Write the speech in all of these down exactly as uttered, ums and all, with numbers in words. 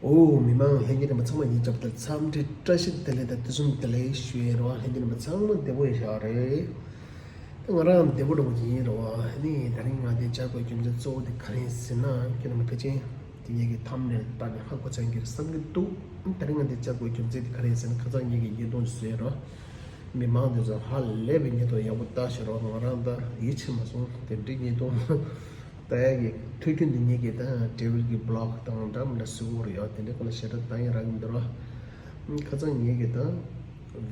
ཨོ། མི་མང་ལྷན་རྒྱས་རྣམ་པ་ཚང་མ་ཡིན་རྒྱབ་དང་འཚམས་འདྲི་བཀྲ་ཤིས་བདེ་ལེགས་དང་དུས་གསུམ་བདེ་ལེགས་ཞུ་ཡས་རེད་བ། ལྷན་རྒྱས་རྣམ་པ་ཚང་མ་བདེ་པོ་ཡིན་ཤག་རེད། ད་ང་རང་བདེ་པོ་འདྲ་པོ་ཅིག་ཡིན་རེད་བ། ཨ་ནི་དེ་རིང་ང་འདིར་བཅར་དགོས་རྒྱུ་མཚན་གཙོ་བོ་དེ་ག་རེ་ཡིན་ཟེར་ན། ཁྱེད་རྣམ་པ་ཕལ་ཆེར་དེ་ངེད་ཀྱི་ཐམ་ནེལ་ལྟ་ནས་ཧ་གོ་ཚར་གྱི་རེད་བསམ་གྱི་འདུག་དེ་རིང་ང་འདིར་བཅར་དགོས་རྒྱུ་མཚན་དེ་ག་རེ་ཡིན་ཟེར་ན། ཁ་སང་ངེད་ཀྱིས་བརྙན་ཐུང་ཞིག་བཟོས་ཡོད་རེད་བ། མི་མང་དེ་ཚོ་ཧ་ལས་པའི་བརྙན་ཐུང་ཡག་པོ་ལྟ་ཤེས་རོགས། ང་རང་ད་ཡིད་ཆེས་མ་སོང་དེ་འདྲའི་བརྙན་ཐུང་། ད་ཡ་གི་ཐུགས་རྒྱུན་འདི་ཉིད་ཀྱི་ད་ཊི་ཝི་གི་བི་ལོག་དང་འདྲ་མི་འདྲ་བཟོ་གི་ཡོད་རེད་ཡ། དེ་འདྲའི་སྐོར་ལ་ཞེ་དྲག་ད་ཡིན་རག་གི་མི་འདུག་ར། ཁ་སང་ཉིད་ཀྱི་ད་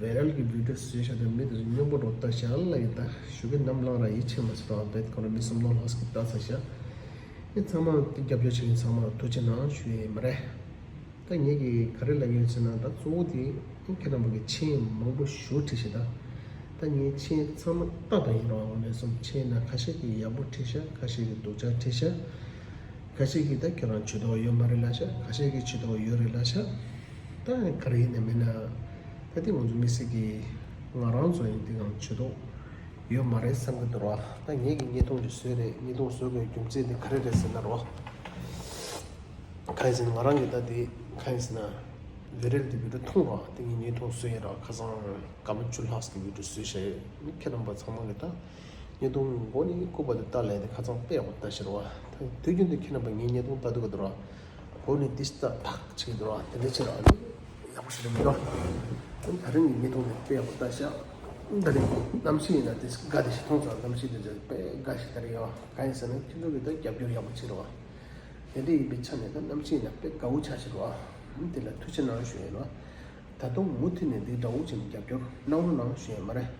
བེ་རལ་གྱི་བི་ཌིའོ་བཟོས་བཞག་དེ་མི་དེ་ཚོ་སྙོམས་པོ་འགྲོ་ལྟ་ཤག་ལ་ཡི་ད་ཞུ་གི་ནམ་ལངས་ར་ཡིད་ཆེས་མ་སོང་ར། བེད་ཁོ་རང་མི་གསུམ་ལོག་ལྷག་གི་ལྟ་ཚར་ཤག་ཨེ་ཚང་མ་དེ་རྒྱབ་སྐྱོར་བྱེད་མཁན་ཚང་མ་ལ་ཐུགས་རྗེ་གནང་ཞུ་ཡས་མ་རེད། ད་ངེད་ཀྱིས་ག་རེ་ལབ་ཡོད་ཟེར་ན། ད་གཙོ་བོ་དེ་ཁྱེད་རྣམ་པ་གིས་མཆན་མང་པོ་ཞེ་པོ་བྲིས་ཤག་ད་ད་ངས་མཆན་ཚང་མ་ལྟ་བ་ཡིན་རོགས། འོ་ནས་སོང་མཆན་ནང་ཁ་ཤས་ཀྱིས་ཡག་པོ་བྲིས་ཤག་ཁ་ཤས་ཀྱིས་སྡུག་ཅག་བྲིས་ཤག་ཁ་ཤས་ཀྱིས་ད་ཁྱོད་རང་ཇུས་གཏོགས་ཡོད་མ་རེད་ལབ་ཤག་ཁ་ཤས་ཀྱིས་ཇུས་གཏོགས་ཡོད་རེད་ལབ་ཤག་ད་ག་རེ་ཡིན་ནའི་མིན་ན་ད་དེ་ང་ཚོ་མི་སེར་གྱིས་ང་རང་ཚོ་ཡིན་དེ་གང་ཇུས་གཏོགས་ཡོད་མ་རེད་བསམ་གྱི་འདུག་ར། ད་ངེད་ཀྱིས་བརྙན་ཐུང་ཅིག་བཟོས་རེད། བརྙན་ཐུང་བཟོ་དགོས་རྒྱུ་མཚན་དེ་ག་རེ་རེད་ཟེར་ན་རོ། གང་ཡིན་ཟེར་ན་ང་རང་གིས་ད་དེ་གང་ཡིན་ཟེར་ན་བེ་རལ་དེ་བི་ཌིའོ་མཐོང་རོགས། དེ་ངས་བརྙན་ཐུང་བཟོས་ཡིན་ར། ཁ་སང་སྐར་མ་བཅུ་ལྷག་ཙམ་གྱི་བི་ཌིའོ་བཟོས་བཞག་ཡོད། ཁྱེད་རྣམ་པ་ཚང་མ་གིས་ད་བརྙན་ཐུང་མགོ་ནས་རྐུབ་བར་དུ་ལྟ་ལས་དེ་ཁ་སང་དཔེ་ཡག་པོ་ལྟ་ཤེས་རོགས། ད་དུས་རྒྱུན་དུ་ཁྱེད་རྣམ་པ་ངའི་བརྙན་ཐུང་ལྟ་སྡོད་ཀྱི་འདུག་ར། མགོ་ནས་ཏིས་ཏ་ཐག་བྱེད་ཀྱི་འདུག་ར། དེ་འདྲ་བྱེད་ར་ཡག་པོ་ཞིག་རེད་མི་འདུག་ད་རིང་གི་བརྙན་ཐུང་དེ་དཔེ་ཡག་པོ་ལྟ་ཤག་ད་རིང་གནམ་གཤིས་ཡིན་ན་དེ་དགའ་བདེ་ཞིག་མཐོང་སོང་། གནམ་གཤིས་དེ་ཚོ་དཔེ་དགའ་ཞིག་ད་རེད་ཡོད། གང་ཡིན་ཟེར་ན་ཁྱེད་ཚོ་གིས་ད་རྒྱབ་སྐྱོར་ཡག་པོ་བྱེད་རོགས། དེ་འདྲ་ཡིན་པའི་ཆ་ནས་ད་གནམ་གཤིས་ཡིན་ན་དཔེ་དགའ་བོ་ཆགས་ཤིག་རོགས། དེ་ལ་ཐུགས་རྗེ་གནང་ཞུ་ཡིན་རོགས། ད་དུང་མུ་མཐུད་ནས་འདི་འདྲ་བོ་ཅིག་རྒྱབ་སྐྱོར་གནང་རོགས་གནང་ཞུ་ཡིན་མ་རེད།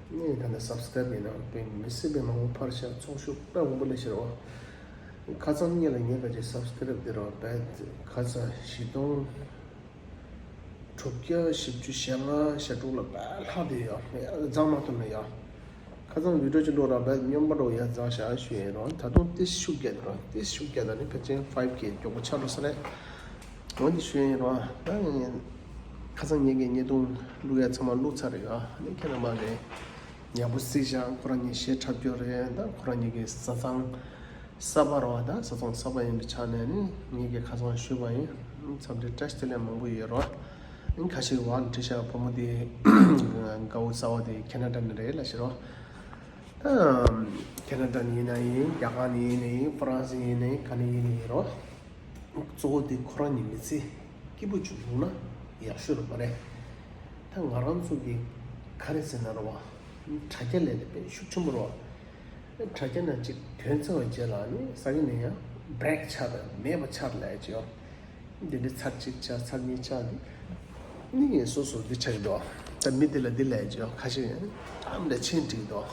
ངས་ད་ལྟ་སབ་སི་ཀ་རེབ་ཡིན་ན་དཔེ་མི་སྲིད་པའི་མང་པོ་འཕར་ཤག་ཚོགས་ཞུགས་དཔེ་མང་པོ་སླེབས་ཤག་རོགས། ཁ་སང་ཉིན་ལ་ངས་ད་ཅིག་སབ་སི་ཀ་རེབ་དེ་རོགས་དཔེ་ཁ་སང་བཞི་སྟོང་དྲུག་བརྒྱ་བཞི་བཅུ་ཞེ་ལྔ་ཞེ་དྲུག་ལ་དཔེ་ལྷག་བསྡད་ཡོད། ཡ་རྫང་མ་ཐུབ་ན་ཡ། ཁ་སང་བི་ཌིའོ་ཅིག་བླུགས་ར་བས་སྨྱོན་པ་འགྲོ་ཡ་རྫང་ཤ་ཞུ་ཡིན་རོགས། ད་དུང་ཏིས་ཤུགས་རྒྱག་རོགས། ཏིས་ཤུགས་རྒྱག་ད་ནི་ཕལ་ཆེར་ཕའིབ་ཀེ་མགྱོགས་པོ་ཆགས་འགྲོ་ས་རེད། འོན་ཏེ་ཞུ་ཡིན་རོགས། ད་ངས་ཁ་སང་ངེད་ཀྱི་བརྙན་ཐུང་བླུགས་ཡ་ཚང་མ་བླུགས་ཚར་རེད་ཡ། ནི་ཁྱེད་རྣམ་པ་གིས་ཡག་པོ་གཟིགས་ཤག་ཁོ་རང་གཉིས་གཞས་འཁྲབ་རྒྱུ་རེད། ད་ཁོ་རང་གཉིས་ཀྱི་བཟའ་ཚང་གསར་པ་རོགས། ད་བཟའ་ཚང་གསར་པ་ཡིན་པའི་ཆ་ནས་ནི་ངེད་ཀྱིས་ཁ་སང་ཞུས་པ་ཡིན། འཚམས་འདྲི་བཀྲ་ཤིས་བདེ་ལེགས་མང་པོ་ཡོད་རོགས། ཁ་ཤས་ཀྱིས་འོག་ལ་བྲིས་ཤག་བུ་མོ་དེ་དགའ་བོ་གསར་པ་དེ་ཁེ་ན་ཌ་ནས་རེད་ལབ་ཤག་རོགས། ཁེ་ན་ཌ་ནས་ཡིན་ན་ཡིན། རྒྱ་གར་ནས་ཡིན་ན་ཡིན། ཧྥ་རན་སི་ཡིན་ན་ཡིན། ག་ནས་ཡིན་ན་ཡིན་རོགས། གཙོ་བོ་དེ་ཁོ་རང་གཉིས་མི་ཚེ་སྐྱིད་པོ་ཅིག་ཡོང་ན་ཡག་ཤོས་རེད་པ་རེད། ད་ང་རང་ཚོ་གི་ག་རེ་ཟེར་ན་རོ་བ། དྲ་རྒྱ་ལས་དེ་དཔེ་ཤུགས་ཆེན་པོ་རོ། དྲ་རྒྱ་ནང་གཅིག་ཐོན་ཚར་བའི་རྗེས་ལ་ནི་སང་ཉིན་ནས་ཡང་བྷེ་རེག་ཆགས་དང་མེད་པ་ཆགས་ལབ་ཀྱི་ཡོད། འདི་འདྲའི་ཚར་གཅིག་ཆགས་ཚར་གཉིས་ཆགས་འདི། ནི་ངས་སོ་སོ་འདི་ཆགས་ཀྱི་འདུག་ད་མི་འདི་ལ་འདི་ལབ་ཀྱི་ཡོད། ཁ་ཤས་ཨ་མ་ལ་མཆན་བྲིས་འདུག་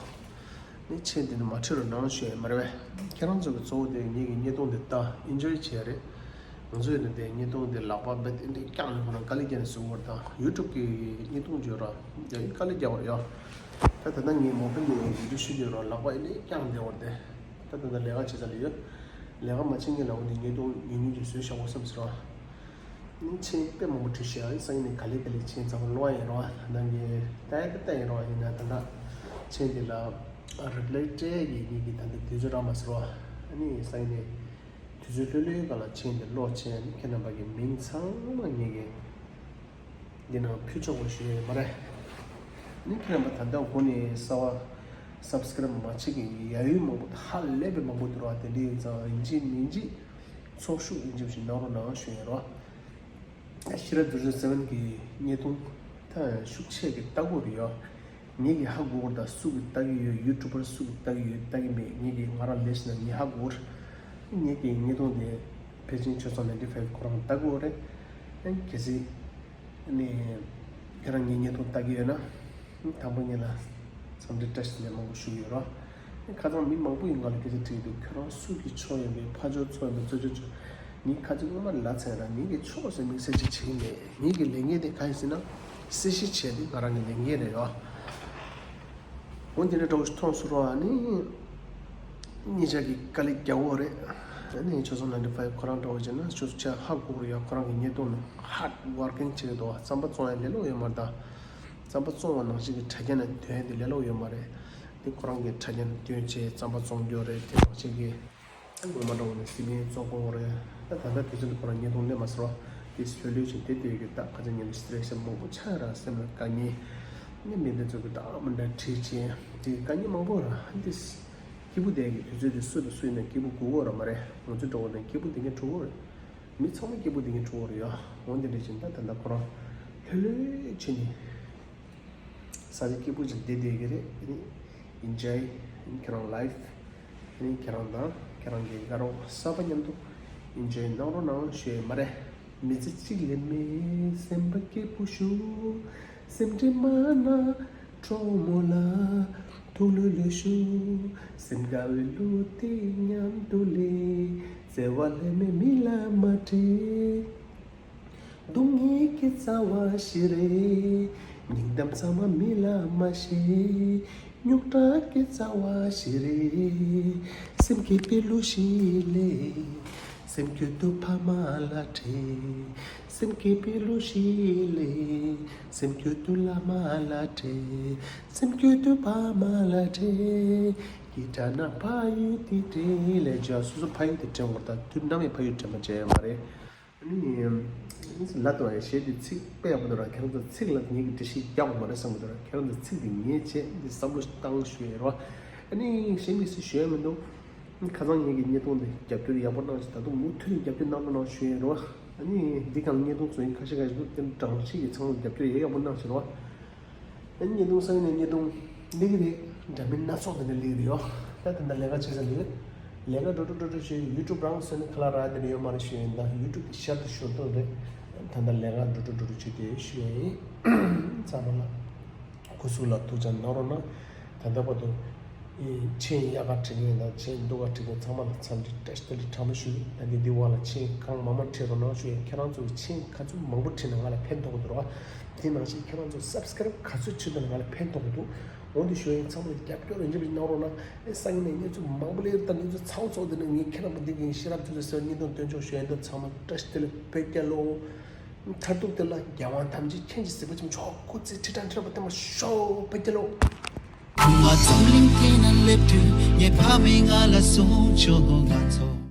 ནི་མཆན་འདི་ནི་མ་བྲིས་རོགས་གནང་ཞུ་ཡས་མ་རེད་པས། ཁྱེད་རང་ཚོ་གི་གཙོ་བོ་དེ་ངེད་ཀྱི་བརྙན་ཐུང་འདི་ལྟ་ཨེན་ཇོའི་བྱས་རེད། ང་ཚོ་ཡིན་ན་དེ་བརྙན་ཐུང་འདི་ལག་པ་རྦད་དེ་འདི་བརྐྱངས་ནས་ཁོ་རང་དཀའ་ལས་བརྒྱབ་ནས་བཟོ་བར་དང་ཡུ་ཊུབ་ཀྱི་བརྙན་ཐུང་བརྗོད་ར་རྒྱ་ཡིག་དཀའ་ལས་བརྒྱབ་པ་རེད་ཡ། ད་ད་ལྟ་ངས་མོ་བྷེལ་ནས་བི་ཌིའོ་ཞུ་རྒྱུ་ར་ལག་པ་ཡིན་ནས་བརྐྱངས་བསྡད་པ་རེད་དེ། ད་ད་ལྟ་ལས་ཀ་བྱེད་ས་ལ་ཡོད། ལས་ཀ་མ་བྱེད་སྔོན་ལ་འོ་འདི་བརྙན་ཐུང་ཉུང་ཉུང་ཅིག་བཟོས་བཞག་གོ་བསམ་ཟེར་བ། ནི་མཆན་དཔེ་མང་པོ་བྲིས་ཤག་སང་ཉིན་ནས་ག་ལེ་ག་ལེ་མཆན་ཚང་མ་ཀློག་ཡིན་རོགས། ད་ངས་ལྟ་ཡ་ད་ལྟ་ཡིན་རོགས། ཡིན་ན་ད་ལྟ་མཆན་འདི་ལ་རི་པི་ལེ་སྤྲད་ཡ་གི་ངེད་ཀྱི་ད་ལྟ་དུས་ཚོད་རག་མ་སོང་རོགས། ཨ་ནི་སང་ཉིན་ནས་དུས་ཚོད་ལྷོད་ལྷོད་སྒང་ལ་མཆན་འདི་ཀློག་བྱས། ཨ་ནི་ཁྱེད་རྣམ་པ་གི་མིང་ཚང་མ་ངེད་ཀྱི་འདི་ནང་ཕུལ་ཆོག་པ་ཞུ་ཡས་མ་རེད། ནི་ཁྱེད་རྣམ་པ་ད་ལྟ་འགོ་ནས་གསར་པ་སབ་སི་ཀ་རེབ་མ་བྱེད་མཁན་ཡ་ཡུལ་མང་པོ་ཧ་ལས་པའི་མང་པོ་འདུག་ར། དེ་འདྲ་ཡིན་ཙང་ཡིན་གཅིག་མིན་གཅིག་ཚོགས་ཞུགས་ཡིན་གཅིག་ཞིག་གནང་རོགས་གནང་ཞུ་ཡིན་རོགས། ཤེས་རབ་ཛི་རོ་སེ་བན་གི་བརྙན་ཐུང་ད་ཤུགས་ཆེ་གི་ལྟ་དགོས་རེད་ཡ། ངེད་ཀྱི་ཧ་གོ་བ་ད་སུ་གི་ལྟ་གི་ཡོད། ཡུ་ཊུབ་པར་སུ་གི་ལྟ་གི་ཡོད་ལྟ་གི་མེད། ངེད་ཀྱི་ང་རང་ལས་ཤེས་ན་ངས་ཧ་གོ་བ། ངེད་ཀྱི་བརྙན་ཐུང་དེ་ཕལ་ཆེར་ཆོས་ཚང་ནའིན་ཊི་ཕའིབ་ཁོ་རང་ལྟ་གི་ཡོད་རེད། གལ་སྲིད་ནི་ཁྱེད་རང་ངའི་བརྙན་ཐུང་ལྟ་གི་ཡོད་ན་དང་པོ་ཉིད་ལ་འཚམས་འདྲི་བཀྲ་ཤིས་བདེ་ལེགས་མང་པོ་ཞུ་གི་ཡོད་ར། ཁ་སང་མི་མང་པོ་ཡིས་ང་ལ་སྐད་ཆ་དྲིས་འདུག་ཁྱོད་རང་སུ་གི་ཕྱོགས་ཡིན་པས། ཕར་ཕྱོགས་ཚོ་ཡིན་པས། ཚོ་ཕྱོགས་ཚོ། ངས་ཁ་ཅིག་སྔོན་མ་ལབ་ཚར་ར། ངེད་ཀྱི་ཕྱོགས་ཟེར་མི་གསལ་བཤད་བྱེད་ཀྱི་མེད། ངེད་ཀྱི་ལས་འགན་དེ་གང་ཡིན་ཟེར་ན་གསལ་བཤད་བྱས་ཏེ་ང་རང་གི་ལས་འགན་རེད་ཡ། འོ་འདི་འདྲ་འདྲ་བོ་ཞིག་མཐོང་སོང་ར། ནི་གཉིས་ཆ་གི་དཀའ་ལས་རྒྱག་གི་ཡོད་རེད། ནི་ཆོས་ཚང་ནའིན་ཊི་ཕའིབ་ཁོ་རང་འདྲ་བོ་བྱས་ན་ཆོས་ཚང་ཧ་གོ་གི་རེད་ཡ། ཁོ་རང་གི་བརྙན་ཐུང་ནང་ཧར་ཌི་ཝར་ཀིང་བྱེད་ཀྱི་འདུག་རྩམ་པ་བཙོང་ཡ་ལས་སླ་པོ་ཡོད་མ་རེད་ད། རྩམ་པ་བཙོང་བ་ནང་བཞིན་གྱི་དྲ་རྒྱ་ནང་ཐོན་ཡ་དེ་ལས་སླ་པོ་ཡོད་མ་རེད། དེ་ཁོ་རང་གི་དྲ་རྒྱ་ནང་ཐོན་བྱས་རྩམ་པ་བཙོང་རྒྱུ་རེད། དེ་ནང་བཞིན་གྱི་ངོ་མ་འདྲ་བོ་ནས་སི་པན་བཙོང་དགོས་རེད། ད་ད་ལྟ་དུས་ཚོད་འདི་ཁོ་རང་བརྙན་ཐུང་སླེབས་མ་སོང་ར། དེ་ལྷོད་ལྷོད་བྱས་བསྡད་བསྡད་ཀྱི། ད་ཁ་སང་ཉིན་ལ་སི་ཊི་རེ་ཤན་མང་པོ་ཆགས་ར་སེམས་ལ་དཀའ་ངལ། ནི་མི་འདི་ཚོ་གི་ད་མི་འདྲ་བྲིས་བྱས་དེ་དཀའ་ངལ་མང་པོ་ར། འདི་སྐྱིད་པོ་བསྡད་ཀྱི་དུས་ཚོད་འདི་སུ་དང་སུ་ཡིན་ན་སྐྱིད་པོ་དགོས་ཀྱི་ཡོད་ར་མ་རེད། ང་ཚོ་འདྲ་བོ་ནི་སྐྱིད་པོ་བསྡད་མཁན་འགྲོ་གི་ཡོད་རེད། མི་ཚང་མ་སྐྱིད་པོ་བསྡད་མཁན་འགྲོ་གི་ཡོད་རེད་ཡ། འོ་འདི་འདྲ་བྱས་ད་ད་ལྟ་ཁོ་རང་ལྷོད་ལྷོད་བྱས་ནས། ས་ཆ་སྐྱིད་པོ་ཅིག་བསྡད་བསྡད་ཀྱི་རེད། ཨ་ནི་ཨིན་ཇོའི་ཁྱེད་རང་ལའིཕ། ཨ་ནི་ཁྱེད་རང་དང་ཁྱེད་རང་གི་དགའ་རོགས་གསར་པ་མཉམ་དུ་ཨིན་ཇོའི་གནང་རོགས་གནང་ཞུ་ཡས་མ་རེད། མི་ཚེ་གཅིག་ལས་མེད་སེམས་པ་སྐྱིད་པོ་ཞུ། སེམས་ཁྲལ་མ་གནང་གྲོགས་མོ་ལ་ཐུགས་ལྷོད་ལྷོད་ཞུ། སེམས་དགའ་བའི་གླུ་དེ་མཉམ་དུ་ལེན། བརྩེ་བ་ལས་མེད་མི་ལ་མ་སྤྲད། སྡུག་བསྔལ་གྱི་རྩ་བ་ཞིག་རེད། སྙིང་གཏམ་ཚང་མ་མི་ལ་མ་བཤད། རྙོག་དྲ་གི་རྩ་བ་ཞིག་རེད། སེམས་སྐྱིད་པའི་གླུ་ཞིག་ལེན། སེམས་རྒྱུད་དུ་ཕ་མ་ལ་སྤྲད། སེམས་སྐྱིད་པའི་གླུ་ཞིག་ལེན། སེམས་རྒྱུད་དུ་བླ་མ་ལ་སྤྲད། སེམས་རྒྱུད་དུ་ཕ་མ་ལ་སྤྲད། ཀི་ཊ་ན་ཕ་ཡུལ་དེ་སྤྲད་ལས་བྱ། སོ་སོ་ཕ་ཡུལ་དེ་དྲན་དགོས། ད་དུས་ནམ་ཡང་ཕ་ཡུལ་དྲན་པ་བྱས་ཡོད་མ་རེད། ཨ་ནི། ལ་དང་གཞས་དེ་ཚིག་དཔེ་ཡག་པོ་འདུག་ར། ཁྱེད་རང་ཚོ་ཚིག་ལ་ངེད་ཀྱི་འགྲེལ་བཤད་རྒྱག་དགོས་མ་རེད་བསམ་གྱི་འདུག་ར། ཁྱེད་རང་ཚོ་ཚིག་དེ་ཉན་བྱས་འདི་བསམ་བློ་བཏང་ཞུ་ཡས་རེད་བ། ཨ་ནི་གཞན་མི་སུ་ཞུ་ཡས་མི་འདུག་ཁ་སང་ངེད་ཀྱི་བརྙན་ཐུང་འདི་རྒྱབ་སྐྱོར་ཡག་པོ་གནང་བྱས། ད་དུང་མུ་མཐུད་ནས་རྒྱབ་སྐྱོར་གནང་རོགས་གནང་ཞུ་ཡས་རེད་བ། ཨ་ནི་འདི་གང་བརྙན་ཐུང་བཟོ་ཡིན་ཁ་ཤས་ཁ་ཤས་འདུག་དེ་འདྲ་གྲངས་ཤིག་གིས་ཚང་མ་རྒྱབ་སྐྱོར་ཡག་ཡག་པོ་གནང་བྱས་རེད་བ། ཨ་ནི་བརྙན་ཐུང་གསར་ནས་བརྙན་ཐུང་སླེབས་ཀྱི་རེད། འདྲ་མིན་སྣ་ཚོགས་དེ་འདྲ་སླེབས་ཀྱི་རེད་ཡོ། ད་དེ་འདྲ་ལས་ཀ་བྱེད་ས་འདུག་ལས་ཀ་འགྲོ་འགྲོ་འགྲོ་འགྲོ་བྱས། ཡུ་ཊུབ་རང་བཟོས་ནས་ཁ་ལག་རག་དེ་འདྲ་ཡོད་མ་རེད་ཞུ་ཡིན། ད་ཡུ་ཊུབ་དེ་ཤར་དུ་ཤོར་འགྲོ་རེད། ད་ལྟ་ལས་ཀ་འགྲོ་འགྲོ་འགྲོ་འགྲོ་བྱས་དེ་ཞུ་ཡ་ཡིན། ཚང་མ་ལ་སྐུ་གཟུགས་ལ་ཐུགས་ཅག་གནང་རོགས་གནང་། ད་ལྟ་བར་དུ། ཨེ། མཆན་ཡག་ག་བྲིས་མཁན་དང་མཆན་སྡུག་ག་བྲིས་མཁན་ཚང་མ་ལ་འཚམས་འདྲི་བཀྲ་ཤིས་བདེ་ལེགས་གྲངས་མེད་ཞུ། ད་ནི་འདི་བར་ལ་མཆན་གང་མང་མང་བྲིས་རོགས་གནང་ཞུ་ཡིན། ཁྱེད་རང་ཚོ་གི་མཆན་ག་ཚོད་མང་པོ་བྲིས་ན་ང་ལ་ཕན་ཐོགས་ཀྱི་འདུག་ར། དེ་ནང་བཞིན་ཁྱེད་རང་ཚོ་སབ་སི་ཀ་རེབ་ག་ཚོད་བྱེད་འདུག་ན་ང་ལ་ཕན་ཐོགས་ཀྱི་འདུག་འོན་ཏེ་ཞུ་ཡིན། ཚང་མ་ལ་རྒྱབ་སྐྱོར་ཡོད་འཇིབ་གནང་རོགས་གནང་། ཨེ། སང་ཉིན་ནས་བརྙན་ཐུང་མང་པོ་སླེབས། ད་བརྙན་ཐུང་ཚ་བོ་ཚ་བོ་འདི་ནས་ངས་ཁྱེད་རང་པོ་འདི་གི་ཤེས་རབ་ཚོ་ཚོ་ཟེར་བརྙན་ཐུང་སྟོན་ཆོག་ཞུ་ཡིན། ད་ཚང་མ་བཀྲ་ཤིས་བདེ་ལེགས་བོད་རྒྱལ་ལོ། མཐར་ཐུག་དེ་ལ་རྒྱལ་དབང་ཐམས་ཅད་མཁྱེན་ཅིག་གཟིགས་པ་ཆེན་མཆོག་སྐུ་ཚེ་ཁྲི་ཕྲག་ཁྲི་ཕྲག་བརྟན་པར་ཤོག་བོད་རྒྱལ་ལོ། ཁུ་མ་འཛམ་གླིང་སྟེང་ན་སླེབས་དུས་ངའི་ཕ་མས་ང་ལ་གསུངས་བྱུང་། ང་ཚོ་